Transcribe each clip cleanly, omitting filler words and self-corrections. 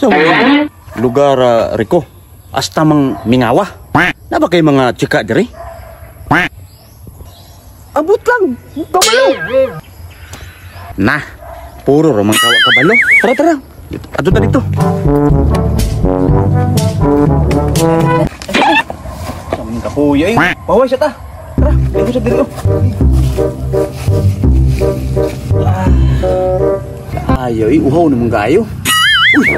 Sa lugar Rico, hasta mang mingawa. Na ba kay mga chika diri? Abot lang, kabalo. Nah, puro ra man kawa kabalo. Tara tara. Adto ta dito. Sa mga kapuya eh. Paway siya ta. Tara, dito sa diri. Ayo, uhaw naman kayo. Uy,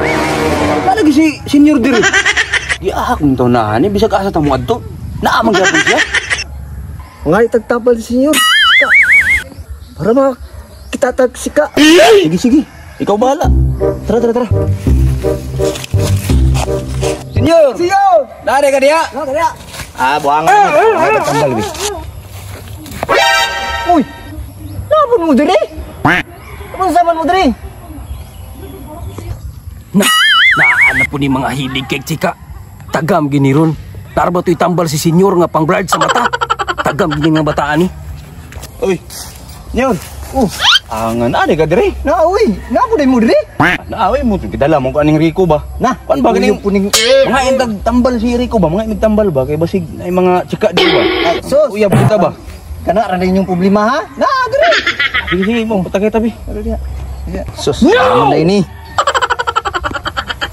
nalagi si Senior diri. Giahak mong taon na, bisag asa ta mo adto. Naamang gyapon siya. Mga itagtapal si Senior. Para makitatag sika. Sige, sige. Ikaw bahala. Tara, tara, tara. Senior! Senior! Nari ka diya? Nari ka diya. Ah, buwangan mo. Mga itagtambal, bi. Uy! Napon mo diri? Napon saman mo diri? Na, naana po ni mga hilig kay chika. Tagam giniron. Tarba to'y tambal si Senior nga pang-bride sa mata. Tagam gini nga bataan ni. Uy, Senior. Oh, angan ani ka diri? Na, uy, na po mo diri? Na, uy, mo gidala mo kaning Rico ba? Na, kan ba ganing puning mga intag tambal si Rico ba? Mga imigtambal ba kay basig ay mga chika diri ba? Sus, uyab kita ba? Kana ra inyong problema ha? Na, diri. Sige, sige, mo patagay tabi. Sus, no! Na ini.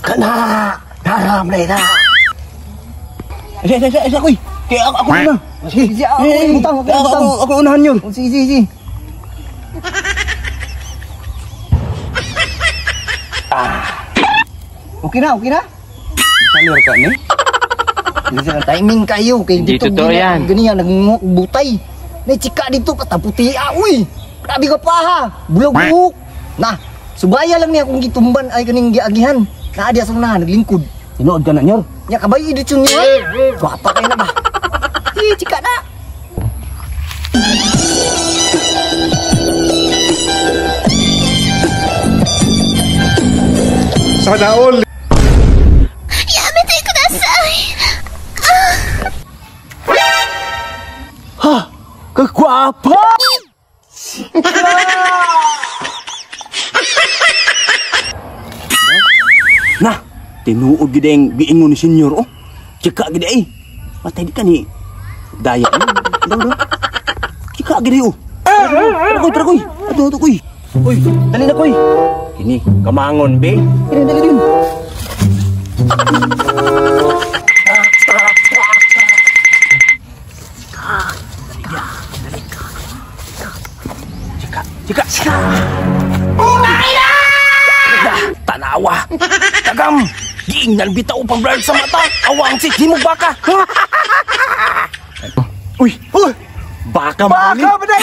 Kana, naram na ina. Isa, isa, isa, isa, kuy. Kaya ako na. Sige, sige, ako butang, ako butang. Ako unahan yun. Sige, sige, sige. Ah. Okay na, okay na. Saan ka ni? Hindi na timing kayo kay dito. Hindi totoo yan. Ganyan nagngok butay. May chika dito kataputi ah, uy. Grabe ka pa ha. Bulog buhok. Na, subaya lang niya kung gitumban ay kaning giagihan. Naa diya sa unahan naglingkod. Tinuod ka na nyor. Nya kabay dito niyo. Gwapa kayo na ba? Eh, chika na. Sana all. Yamete kudasai. Ha, kagwapa. Nah, tinuod gid ang giingon ni Senior oh. Chika gid ay. Patay di ka ni daya. Daw daw. Chika gid oh. Tara koy, tara koy. Ato ato koy. Uy, dali na koy. Kini, kamangon be. Dali dali dali. Chika, chika, chika. Tanawa. Tagam. Giingnan bitaw pang brad sa mata. Awang si himog baka. Uy, uy. Baka man. Baka ba na?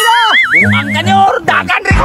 Buang kanyor, dagan rin.